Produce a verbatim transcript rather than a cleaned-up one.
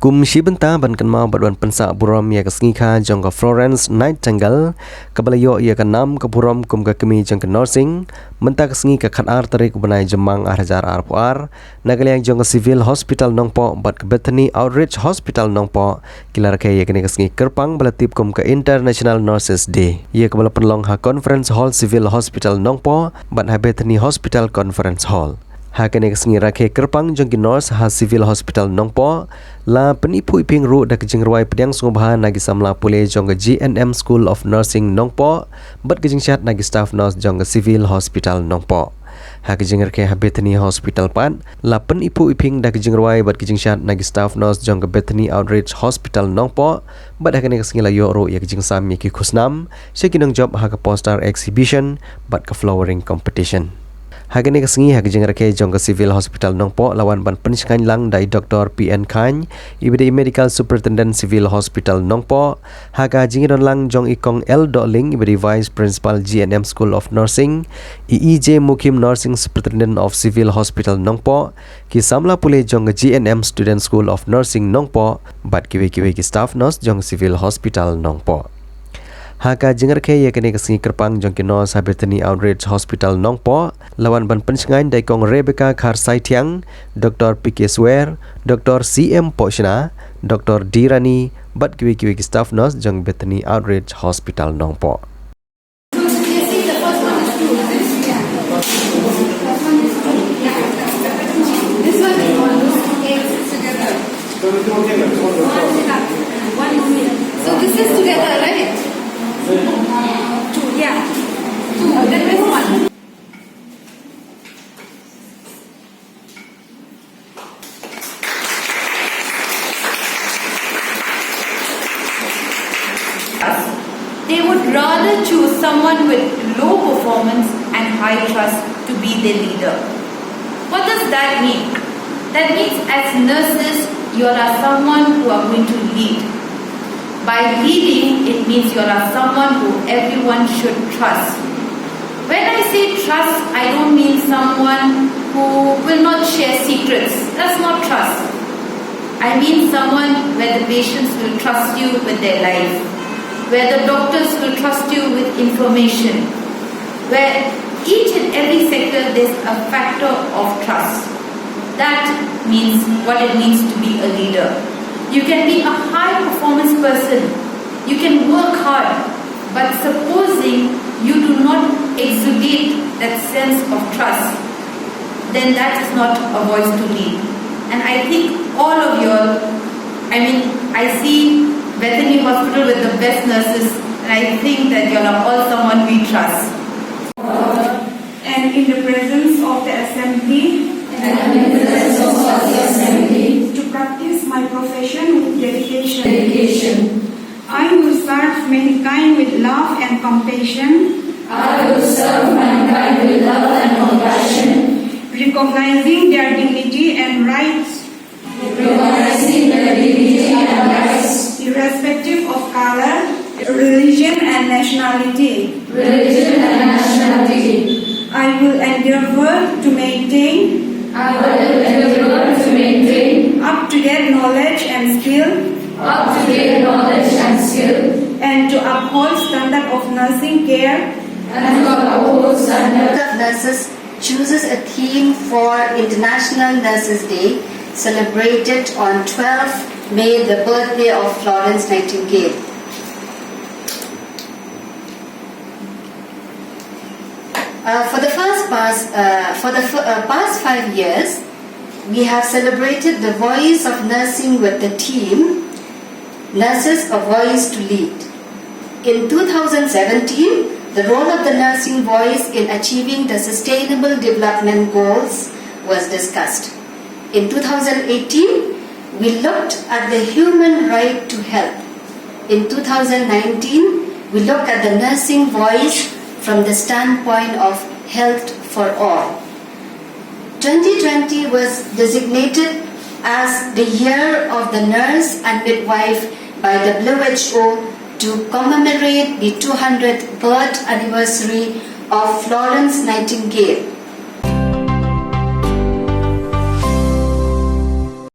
Kum shi bynta ban kynmaw bad ban pynsah burom ïa ka sngi kha jong ka Florence Nightingale, kaba la ïoh ïa ka nam ka burom kum ka kmie jong ka nursing, mynta ka sngi ka khatar tarik u bnai Jymmang ar hajar arphew ar, na ka liang jong ka Civil Hospital Nongpoh bad ka Bethany Outreach Hospital Nongpoh, ki la rakhe ïa kane ka sngi kyrpang ba la tip kum ka International Nurses Day, ïa kaba la pynlong ha Conference Hall Civil Hospital Nongpoh bad ha Bethany Hospital Conference Hall. Ha kane ka sngi rakhe kyrpang jong ki nurse ha Civil Hospital Nongpoh, la pyniphuh iping ruh da ka jingrwai pdiang sngewbha na ki samla pule jong ka G N M School of Nursing Nongpoh bad ka jingshad na ki staff nurse jong ka Civil Hospital Nongpoh. Ha ka jingrakhe ha Bethany Hospital pat, la pyniphuh iping da ka jingrwai bad ka jingshad na ki staff nurse jong ka Bethany Outreach Hospital Nongpoh, bad ha kane ka sngi la ïoh ruh ïa ka jingsam ïa ki khusnam sha ki nongjop ha ka poster exhibition bad ka flowering competition. Ha kane ka sngi ha ka jingrakhe jong ka Civil Hospital Nongpoh la wan ban pynshngaiñ lang da i Doctor P N Khain, iba dei i Medical Superintendent Civil Hospital Nongpoh, ha ka jingdon lang jong i Kong L Dohling, iba dei Vice Principal G N M School of Nursing, i E J Mukhim, Nursing Superintendent of Civil Hospital Nongpoh, ki samla pule jong ka G N M Student School of Nursing Nongpoh, bad kiwei kiwei ki staff nurse jong Civil Hospital Nongpoh. Ha ka jingrakhe ïa kane ka sngi kyrpang jong ki nurse ha Bethany Outreach Hospital Nongpoh, la wan ban pynshngaiñ da i Kong Rebecca Kharsaithiang, Doctor P K Swer, Doctor C M Pohshna, Doctor D Rani, bad kiwei kiwei ki staff nurse jong Bethany Outreach Hospital Nongpoh. This one is one. Okay, this is together. One moment. So this is together, right? Two, yeah. Two, then this one. They would rather choose someone with low performance and high trust to be their leader. What does that mean? That means, as nurses, you all are someone who are going to lead. By leading, it means you all are someone who everyone should trust. When I say trust, I don't mean someone who will not share secrets. That's not trust. I mean someone where the patients will trust you with their life, where the doctors will trust you with information, where each and every sector there's a factor of trust. That means what it means to be a leader. You can be a high performance person. You can work hard, but supposing you do not exudate that sense of trust, then that is not a voice to lead. And I think all of you all, I mean, I see Bethany Hospital with the best nurses, and I think that you all are all someone we trust. And in the presence of the assembly, and in the presence of the assembly, to practice my profession with dedication. Dedication. I will serve mankind with love and compassion. I will serve mankind with love and compassion. Recognizing their dignity and rights. Recognizing their dignity and rights. Irrespective of color, religion and nationality. Religion and nationality. I will endeavor to maintain. I will endeavor to maintain. Up to date knowledge and skill. Up to date knowledge and skill. And to uphold standard of nursing care. And to uphold standard of nurses chooses a theme for International Nurses Day, celebrated on twelfth May, the birthday of Florence Nightingale. Uh, for the first past, uh, for the f- uh, past five years, we have celebrated the voice of nursing with the theme, Nurses, a Voice to Lead. In two thousand seventeen, the role of the nursing voice in achieving the Sustainable Development Goals was discussed. In two thousand eighteen, we looked at the human right to health. In two thousand nineteen, we looked at the nursing voice from the standpoint of health for all. Twenty twenty was designated as the Year of the Nurse and Midwife by W H O to commemorate the two hundredth birth anniversary of Florence Nightingale.